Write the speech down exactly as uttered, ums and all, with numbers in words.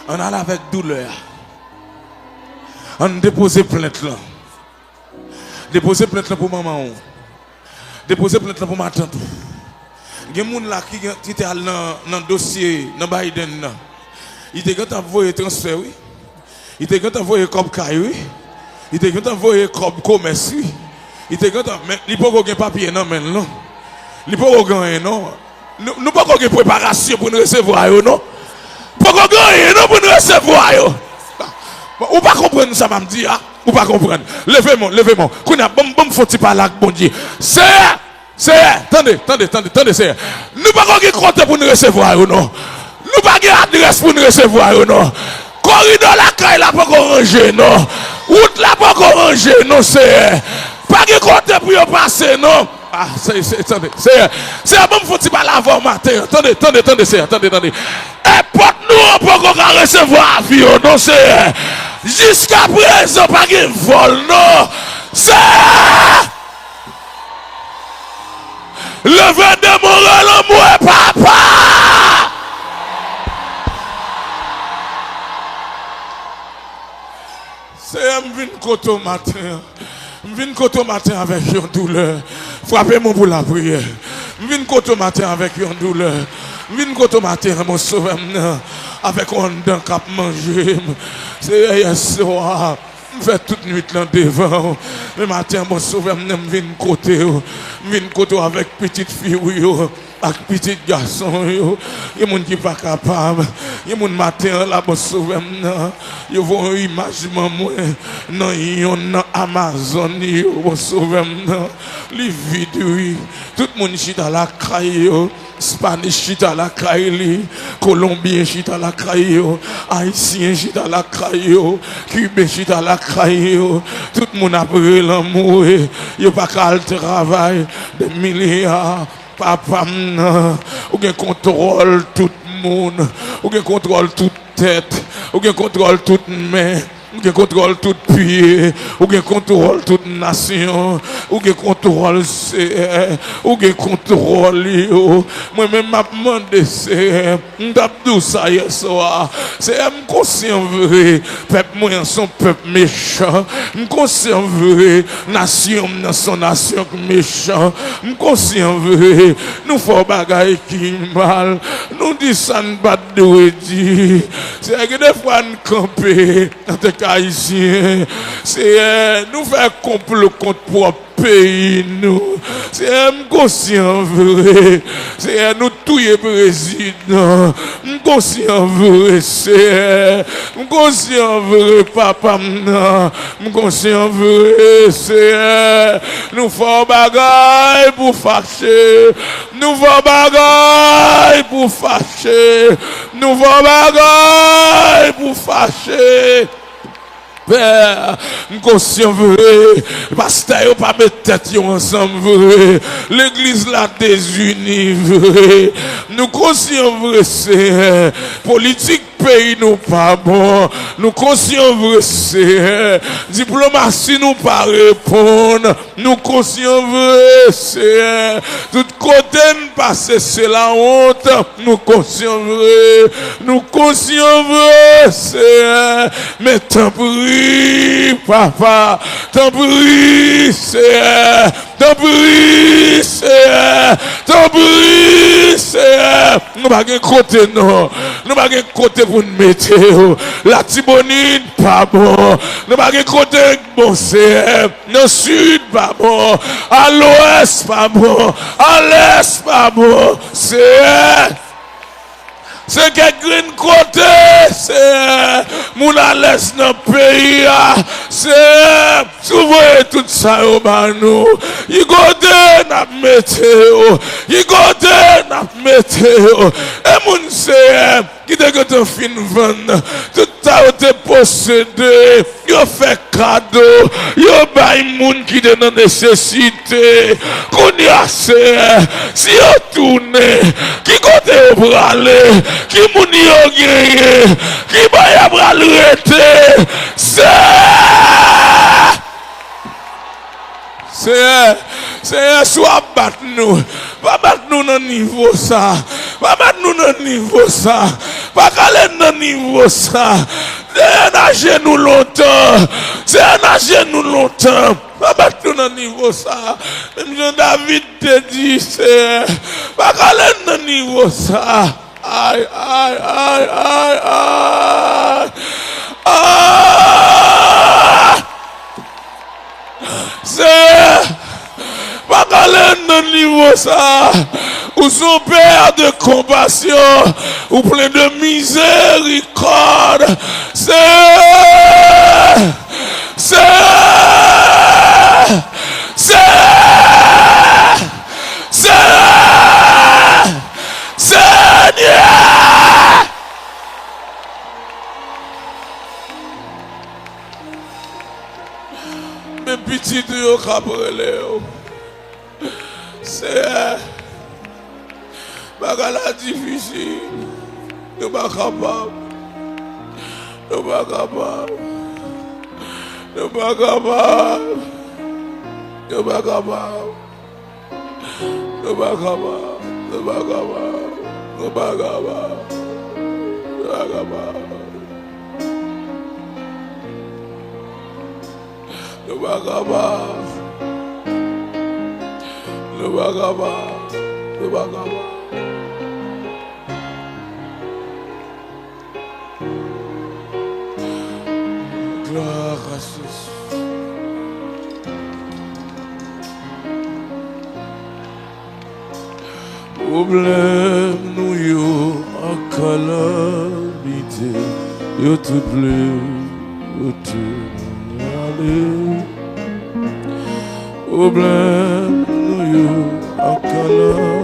Ann al avèk doulè a. Ann depoze plent lan. Depoze plent lan pou manman w. Depoze plent lan pou matant ou. Gen moun la ki, gen, ki te al nan, nan dosye nan Biden nan. Li te gentan voye transfè, wi. Li te gentan voye kòb kay, wi. Li te gentan voye kòb komès, wi. Li te gentan, men li poko gen papye nan men l, non. Li poko gen anyen, non. Nou, nou poko gen preparasyon pou n resevwa yo, non. Poko gen anyen, non, pou n resevwa yo. Bon, ou pa konprann sa m ap di a? Ou pa konprann? Leve men w, leve men w. Kounye a, ban m, ban m fè yon ti pale ak Bondye. Seyè, Seyè, tande, tande, tande, tande, Seyè. Nou poko gen kote pou n resevwa yo, non. Nou pa gen adrès pou n resevwa yo, non. Koridò lakay la poko ranje, non. Wout la poko ranje, non, Seyè. Pa gen kote pou yo pase, non. Ah, se, se, tande, Seyè. Seyè, ban m fè yon ti pale avè w maten an. Tande, tande, tande, Seyè, tande, tande. Èpòt nou an poko ka resevwa avyon, non, Seyè. Jiskaprezan, pa gen vòl, non. Seyè! Leve demoral an mwen, papa! Seyè, m vin kote w maten an. M vin kote w maten avèk yon doulè. Frape men w pou lapriyè. M vin kote w maten avèk yon doulè. M vin kote w maten an, bon Sovè m nan, avèk yon anndan k ap manje m. Seyè, yèswa, m fè tout nwit lan devan w. Men maten an, bon Sovè m nan, m vin kote w. M vin kote w avèk pitit fi w yo, ak pitit gason w yo. Gen moun ki pa kapab. Gen moun maten an la, bon Sovè m nan, yo voye yon imaj ban mwen nan yonn nan Amazòn yo, bon Sovè m nan. Li vid, wi. Tout moun chita lakay yo. Spanish chita lakay li, Kolonbyen chita lakay yo, Ayisyen chita lakay yo, Kiben chita lakay yo. Tout moun ap rele anmwe, yo pa ka al travay. Dè milya, papa m nan, ou gen kontwòl tout moun, ou gen kontwòl tout tèt, ou gen kontwòl tout men. Ou gen kontwòl tout pye, ou gen kontwòl tout nasyon, ou gen kontwòl, Seyè, ou gen kontwòl yo. Mwen menm m ap mande, Seyè, m t ap di w sa yèswa. Seyè, m konsyan vre, pèp mwen an se yon pèp mechan. M konsyan vre, nasyon m nan se yon nasyon k mechan. M konsyan vre, nou fè yon bagay ki mal. Nou di sa n pa t dwe di. Seyè, gen de fwa n kanpe antank Ayisyen. Seyè, nou fè konplo kont pwòp peyi nou. Seyè, m konsyan vre. Seyè, nou touye prezidan. M konsyan vre, Seyè. M konsyan vre, papa m nan. M konsyan vre, Seyè. Nou fè yon bagay pou fache. Nou fè bagay pou fache. Nou fè bagay pou fache. Pè, m konsyan vre. Pastè yo pa met tèt yo ansanm vre. Legliz la dezini vre. Nou konsyan vre, Seyè. Politik peyi nou pa bon. Nou konsyan vre, Seyè. Diplomasi nou pa reponn. Nou konsyan vre, Seyè. Tout kote n pase, se lawont. Nou konsyan vre. Nou konsyan vre, Seyè. Men tanpri, papa. Tanpri, Seyè. Tanpri, Seyè. Tanpri, Seyè. Nou pa gen kote, non. Nou pa gen kote pou n mete yo. Latibonit pa bon. Nou pa gen kote k bon, Seyè. Nan sid pa bon, a lwès pa bon, a lès pa bon. Seyè, se kèk grenn kote, Seyè, moun alèz nan peyi a. Seyè, si w voye tout sa yo ba nou, ki kote n ap mete yo? Ki kote n ap mete yo? E moun, Seyè, ki te gentan fin vann tout sa yo te posede, yo fè kado, yo bay moun ki te nan nesesite. Kounye a, Seyè, si yo tounen, ki kote yo prale? Ki moun yo genyen? Ki bò yo pral rete? Seyè! Seyè, Seyè, si w ap bat nou, pa bat nou nan nivo sa. Pa bat nou nan nivo sa. Pa k ale nan nivo sa. Seyè, n ajenou lontan. Seyè, n ajenou lontan. Pa bat nou nan nivo sa. Menm jan David te di, Seyè, pa k ale nan nivo sa. Ay, ay, ay, ay, ay. Ah! Seyè, pa k ale nan nivo sa. Ou se yon pè de konpasyon. Ou plen de mizerikòd. Seyè, Seyè, Seyè, Seyè, Senyè. Men pitit ou yo k ap rele w. Seyè, bagay la difisil. Nou pa kapab. Nou pa kapab. Nou pa kapab. Nou pa kapab. Nou pa kapab, nou pa kapab, nou pa kapab, nou pa kapab. Nou pa kapab. Nou pa kapab, nou pa kapab. Glwa a Jezi. Pwoblèm nou yo ak kalamite yo tout vle pote nou ale. Pwoblèm nou yo ak kalamite